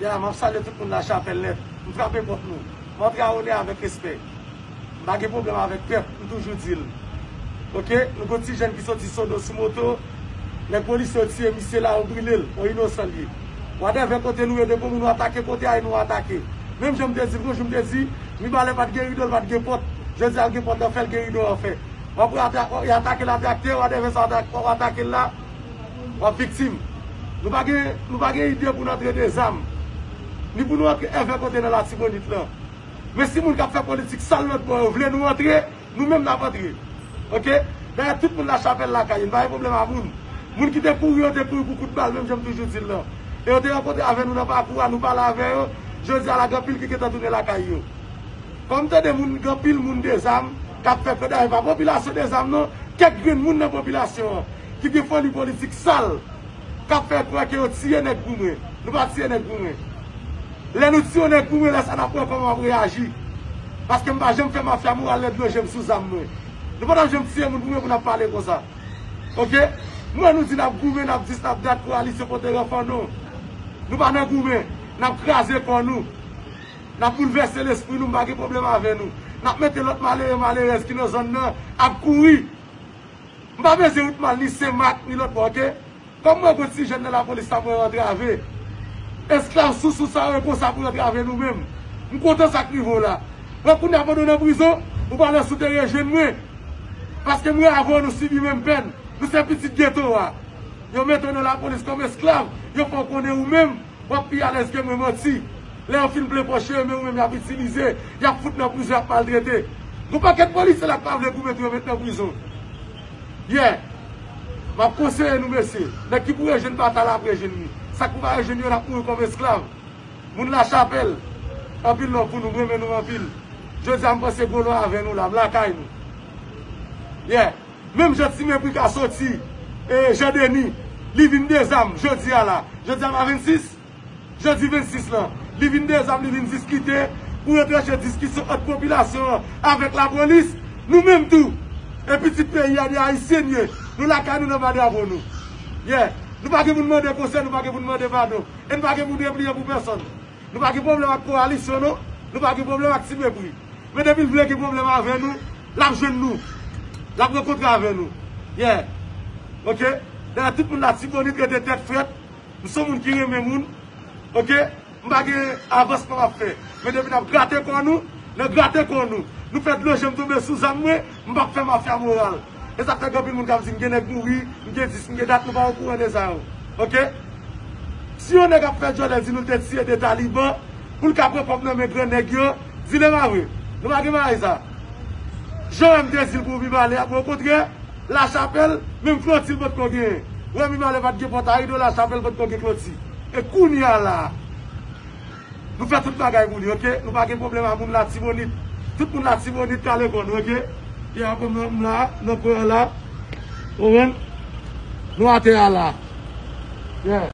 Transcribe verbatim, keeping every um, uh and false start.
Ya, m ap salye tout moun Lachapèl nèt. M frape pòt nou. M antre a onè avèk respè. M pa gen pwoblèm avèk pèp, m toujou di l. Oke, nou gon ti jèn ki soti Sodo sou moto. Nèg polis yo tiye misye la, yo brile l, yon inosan l ye. Whatever kote nou ye, depi moun nou atake, kote a ye nou atake. Menm jan m te di l, gon jou m te di, Mibalè pa t gen rido, l pa t gen pòt. Jodi a l gen pòt nan fè, l gen rido an fè. W ap wè ata-, y atake l a traktè, whatever sa w atake l la, w ap viktim. Nou pa gen, nou pa gen ide pou n antre de zam, ni pou nou antre èvè kote nan Latibonit lan. Men si moun k ap fè politik sal lòt bò yo vle nou antre, nou menm n ap antre. Oke? Dayè, tout moun Lachapèl lakay yo, n pa gen pwoblèm a moun. Moun ki te kouri yo, te kouri pou kout bal, menm jan m toujou di l lan. E yo te rankontre avè nou nan pakou a, nou pale avè yo. Jodi a la, gen anpil ki gentan tounen lakay yo. Kòm m tande moun, gen anpil moun dezam k ap fè kòdayè, pa popilasyon dezam non, kèk grenn moun nan popilasyon an ki gen foli politik sal, k ap fè kwè ke yo tiye nèg goumen. Nou pa tiye nèg goumen. Lè nou tiye yon nèg goumen, lè sa n ap wè kòman w ap reyaji. Paske m pa janm fè mafya moral lè dlo je m sou zam mwen. Nou pa t ap janm tiye moun goumen pou n ap pale konsa. Oke? Mwen nou di n ap goumen, n ap dis, n ap dat, koalisyon pote ranfò non. Nou pa nan goumen, n ap kraze kò nou. N ap boulvèse lespri nou, m pa gen pwoblèm avè nou. N ap mete lòt malere, malerèz ki nan zòn nan ap kouri. M pa bezwen wout mal ni Senmak, ni lòt bò, oke? Kòm mwen gon ti jèn nan lapolis la mwen antrave. Esklav sousou sa yo konsa pou antrave nou menm. M kontan sa k rive w la. Wè kounye a pandan w nan prizon, ou pa nan sou te rejwenn mwen. Paske mwen avè w nou sibi menm pèn. Nou se pitit geto a. Yo mete w nan lapolis kòm esklav, yo fè w konnen ou menm, w ap pi alèz ke mwen manti. Lè yo fin plen pòch yo, men ou menm y ap itilize, y ap fout nan prizon, y ap maltrete. Gon pakèt polisye la k pa vle goumen tou yo met nan prizon. Yeah. M ap konseye nou mesye, nèg ki pou rejwenn batay la ap rejwenn li. Sa k pou pa rejwenn yo, l ap mouri kòm esklav. Moun Lachapèl, anpil love pou nou, m renmen nou anpil. Jodi a m panse gwo lò avè nou la, m lakay nou. Yeah. Menm jan Ti Mepri ka soti, e, Jan Deni, li vin dezam jodi a la. Jodi a pa vennsis? Jodi vennsis lan, li vin dezam, li vin diskite pou retranche diskisyon ant popilasyon an avèk lapolis. Nou menm tou, e pitit peyi a, de Ayisyen n ye. Nou lakay nou, n anba drapo nou. Yeah. Nou pa gen pou n mande konsèy, nou pa gen pou n mande padon. E n pa gen pou n repliye pou pèsonn. Nou pa gen pwoblèm ak koalisyon non. Nou pa gen pwoblèm ak Ti Mepri. Men depi l vle gen pwoblèm avè nou, l ap jwenn nou. L ap rankontre avè nou. Yeah. Oke? Dayè tout moun Latibonit rete tèt frèt. M se yon moun ki renmen moun. Oke? M pa gen avansman m ap fè. Men depi n ap grate kò nou, nan grate kò nou, nou fè dlo je m tonbe sou zam mwen, m p ap fè mafya moral. E sa k fè gen anpil moun k ap di m gen nèg mouri, m gen dis, m gen dat, nou pa okouran de sa yo. Oke? Si yon nèg ap fè djòlè di nou l te tiye de Taliban, pou l ka pran kòb nan men gran nèg yo, di l e pa vre. Nou pa gen bagay sa. Jan M te di l pou Mibalè a, bon, okontrè, Lachapèl, menm kloti l potko genyen. Wè Mibalè pa t gen pòt a rido, Lachapèl potko gen kloti. E kounye a la, nou fè tout bagay pou li, oke? Nou pa gen pwoblèm a moun Latibonit. Tout moun Latibonit kale kò nou, oke? Pye a pran m la, nan kwen an la. Ou konprann? Nou atè a la. Yeah.